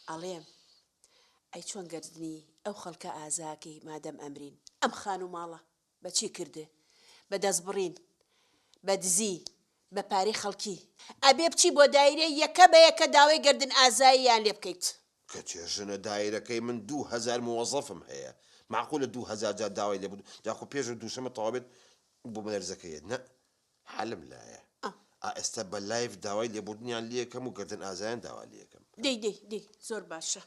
ئەڵێم ئەی چۆن گەردنی ئەو خەڵکە ئازاکەی مادەم ئەمرین ئەم خانوو ماڵە بە چی کردێ؟ بە دەستبڕین، بە دزی، بە پارەی خەڵکی. ئەبێ بچی بۆ دایرە یەکە بە یەکە داوای گەردن ئازاییان لێ بکەیت. کەچێ ژنە دایرەکەی من 2000 موەزەفم هەیە مەعقولە 2000 جار داوای لێ بوو جا خۆ پێش دووشەمە تەواو بێت بومەلەرزەکە یەت نە حەلم لایە ئا ئێستا بە live داوای لێبوردنیان لێکەم و گەردن ئازایان داوا لێکەم. دەی دەی دەی زۆر باشە.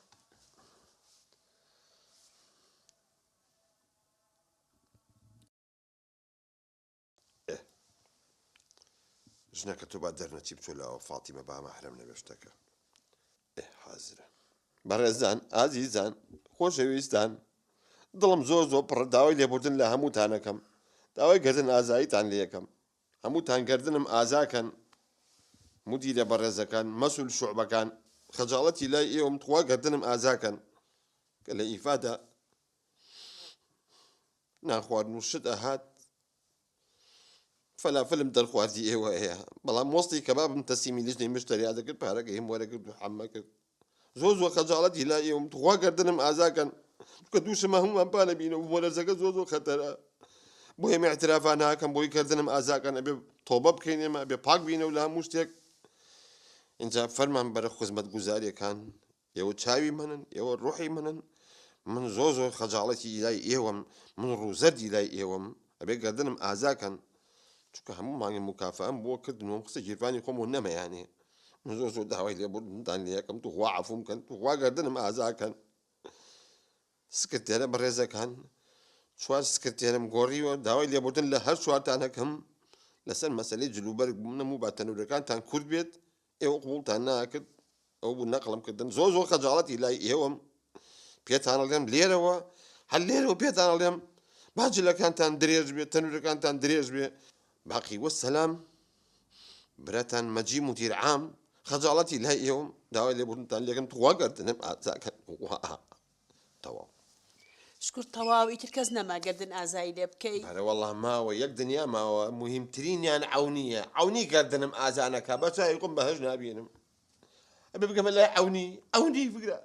ئێ ژنەکە تۆ با دەرنەچی بچۆ لاوە فاتیمە با مەحرەم نەبێ شتەکە ئێ حازرە. بەڕێزان ئازیزان خۆشەویستان دڵم زۆر زۆر پڕە داوای لێبوردن لە هەمووتانەکەم داوای گەردن ئازاییتان لێکەم هەمووتان گەردنم ئازاکەن مدیرە بەڕێزەکان مەسول شوعبەکان خەجاڵەتی لای ئێوەم تخوا گەردنم ئازاکەن کە لە ئیفادە نان خواردن و شت ئەهات فەلافلم دەرخواردی ئێوە هەیە بەڵام وەستی کەبابم تەسلیمی لجنەی مشتەریا دەکرد پارەکەیم وەرەگرت و حەمە کرد زۆر زۆر خەجاڵەتی لای ئێوەم تخوا گەردنم ئازاکەن کە دووشمە هەموومان پانەبینەوە بوومەلەرزەکە زۆر زۆر خەتەرە بۆ ئێمە اعترافا ناکەم بۆی گەردنم ئازاکەن ئەبێ تۆبە بکەین ئێمە ئەبێ پاک بینەوە لە هەموو شتێک اینجا فەرمان بەرە خزمەتگوزاریەکان ئێوە چاوی منن، ئێوە ڕۆحی منن، من زۆر زۆر خەجاڵەتی لای ئێوەم، من ڕووزەردی لای ئێوەم، ئەبێ گەردنم ئازا کەن، چونکە هەموو مانگێ موکافەئەم بۆ کردن و خستە گیرفانی خۆم و نەمەیانێ، من زۆر زۆر داوای لێبوردنتان لێ ئەکەم، توخوا عەفوم کەن، توخوا گەردنم ئازا کەن. سکرتێرە بەڕێزەکان، چوار سکرتێرم گۆڕیوە، داوای لێبوردن لە هەر چوارتان ئەکەم، لەسەر مەسەلەی جلوبەرگ بووم، نەموو با تەنورەکانتان کورت بێت، ئێوە قبوڵتان ناکرد، ئەو بوو نەقڵم کردن زۆر زۆر خەجاڵەتی لای ئێوەم پێتان ئەڵێم لێرەوە هەر لێرەوە پێتان ئەڵێم با جلەکانتان درێژ بێت تەنورەکانتان درێژ بێ باقی وە سەلام براتان مەجی مدیر عام خەجاڵەتی لای ئێوەم داوای لێبوردنتان لێکم تخوا گەردنم ئازاکەن تەواو. شکور تەواو ئیتر کەس نەما گەردن ئازایی لێ بکەی. بەرە وەڵا ماوە یەک دنیا ماوە موهیمترینیان عەونیە عەونی گەردنم ئازا نەکا بە چاوی خۆم بەهەشت نابینم ئەبێ بگەمە لای عەونی عەونی بگرە.